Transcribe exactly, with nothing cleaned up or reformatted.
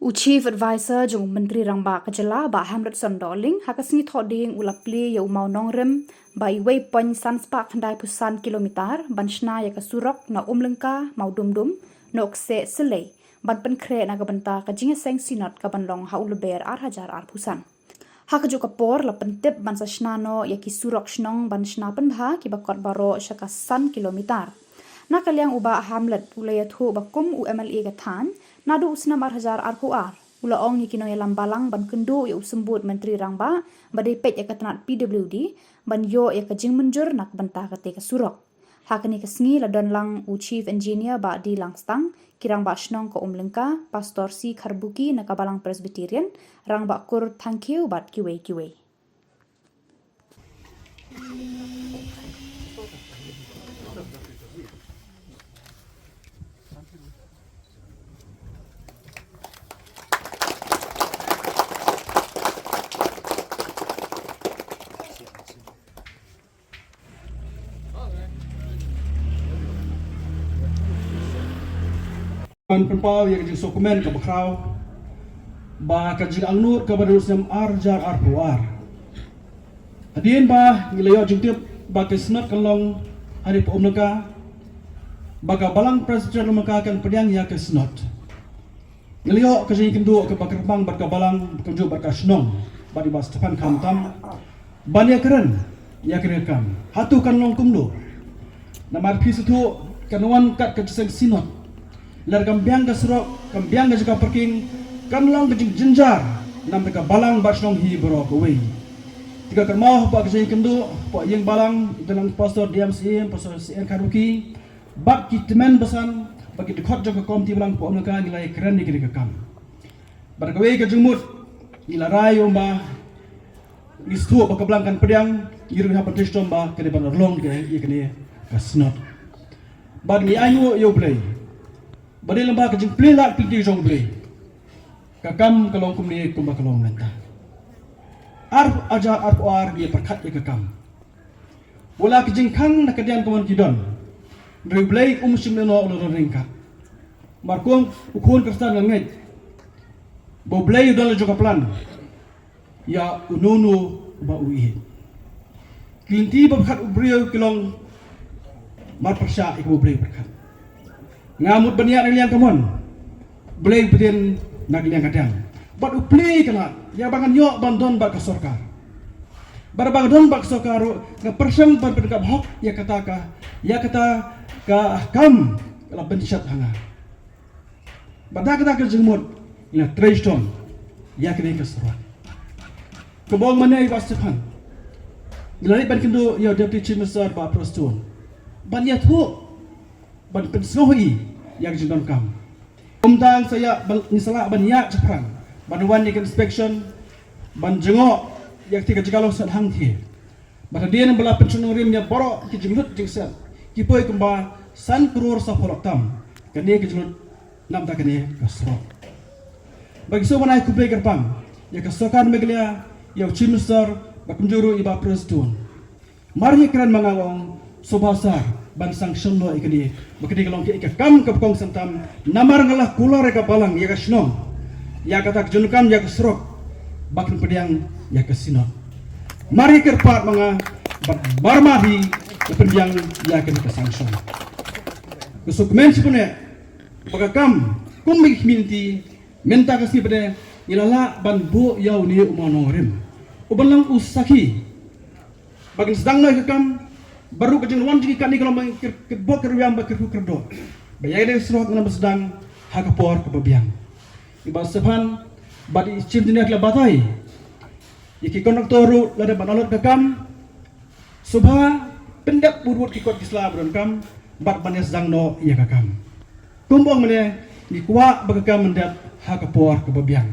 U Chief Advisor jong u Myntri Rangbah ka jylla, Bah Hamletson Dohling, ha ka sngi Thohdieng u la plie ïa u mawnongrim ba iwei point san spah khyndai phew san kilometer ban shna ïa ka surok na Umlyngka, Mawdumdum, Nohkseh, Sylei, ban pynkhreh na ka bynta ka jingïaseng Synod ka ban long ha u Lber ar hajar arphew san. Ha kajuh ka por la pyntip ban sa shna noh ïa ki surok shnong ban shna pynbha kiba kot baroh sha ka san kilometer. Na ka liang u Bah Hamlet u la ïathuh ba kum u M L A ka thaiñ, naduh u snem ar hajar arphew ar, u la ong ïa ki nongïalam balang ban kynduh ïa u Symbud Myntri Rangbah ba dei peit ïa ka tnat P W D ban ïoh ïa ka jingmynjur na ka bynta kata ka surok. Ha kane ka sngi la don lang u Chief Engineer Bah D Langstang, ki rangbah shnong ka Umlyngka, Pastor C Kharbuki na ka Balang Presbyterian, rangbah kur Thangkhiew bad kiwei kiwei. Ban pynpaw ïa ka jingsngewkmen kaba khraw ba ka jingangnud kaba dei u snem ar hajar arphew ar. Hadien ba ngi la ïoh jingtip ba ka Synod kan long hangne ha Umlyngka, ba ka Balang Presbyterian Umlyngka kan pdiang ïa ka Synod. Ngi la ïoh ka jingkynduh kaba kyrpang bad ka balang, kumjuh bad ka shnong, bad i Bah Stephan Khamtam ban ïakren ïa kane ka kam. Hato kan long kumno? Namar phi sngewthuh kan wan kat ka jingïaseng Synod. Lada kam biang ka surok, kam biang ka jaka parking, kan long ka jingjynjar namar ka balang bad shnong hi baroh kawei. Te ka kynmaw hapoh ka jingkynduh hapoh ïing balang, i don lang Pastor D M C M, Pastor C N Kharbuki, bad ki tymmen basan, bad ki dkhot jong ka komiti balang hapoh Umlyngka, ngi la ïakren ïa kane ka kam. Bad kawei ka jingmut ngi la rai ïa u ba ngi sngewthuh ba ka balang kan pdiang, ngi ruh ngi hap ban trei shitom ba ka dei ban long ka ïa kane ka Synod. Bad ngi ainguh ïa U Blei ba dei lyngba ka jingplie lad plie jong U Blei, ka kam ka long kumne kumba ka long mynta. Ar hajar arphew ar ngi pyrkhat ïa ka kam. Wat la ki jingkhang na ka diang ka mon ki don, hynrei U Blei um shym lehnoh u la don ryngkat. Namar kum u khun Khristan nga ngeit ba U Blei u don la jong ka plan ïa uno uno uba u ïeit. Ki lynti ba pyrkhat u briew ki long marpyrshah ïa kaba U Blei u pyrkhat. Nga mut ban ïaid na ka liang ka mon, U Blei u pdiang na ka liang ka diang. Bad u plie ka lad ïa ba ngan ïoh ban don bad ka sorkar. Bad ba nga don bad ka sorkar ruh nga pyrshang ban pynkhlaiñ hok ïa kata ka, ïa kata ka kam ka la pynshet ha nga. Bad da kata ka jingmut ngi la trei shitom ïa kane ka surok. Kumba ong mynne i Bah Stephan, ngi la leit ban kynduh ïa u Deputy Chief Minister Bah Prestone ban ïathuh, ban pynsngewsih ïa ka jingdonkam. Kumta ngi sa ïa ban, ngi sa lah ban ïaid shaphrang ban wan ïa ka inspection, ban jngoh ïa kata ka jaka long sat hangthie. Bad hadien ba la pynshong nongrim ïa baroh ki jinglut jingsiat, ki poi kumba san klur saphew lak tam kane ka jinglut namar kane ka surok. Bad ngi sngewbha ban ai khublei kyrpang ïa ka sorkar Meghalaya, ïa u Chief Minister bad kumjuh ruh ïa Bah Prestone. Mar ngi kren ma nga ong sngewbha sir ban sanction noh ïa kane, ba kane ka long ka, ka kam kaba kongsan tam, namar nga la kular ïa ka balang, ïa ka shnong, ïa kata ka jingdonkam ïa ka surok ba kan pdiang ïa ka Synod. Mar ngi kyrpad ma nga bad mar ma hi la pdiang ïa kane ka sanction. Ka sngewkmen shibun eh ba ka kam kum ba ngi khmih lynti mynta ka sngi pat ngi la lah ban buh ïa une u mawnongrim u ban long u sakhi ba kin sdang noh ïa ka kam. Baroh ka jingwan jong ngi katne ka long ba ngi kyrkhu, kyrkhu, kyrkhu, kyrkhu, kyrdoh ba ïa kane ka surok ngan ym sdang ha ka por kaba biang. I Bah Stephan bad i Chief Engineer ki la batai ïa ki kontraktor ruh lada ban allot ka kam, sngewbha pyndep bun bun ki kot ki sla ba donkam bad ban ïa sdang noh ïa ka kam. Kumba ong mynne, ngi kwah ba ka kam kan dep ha ka por kaba biang.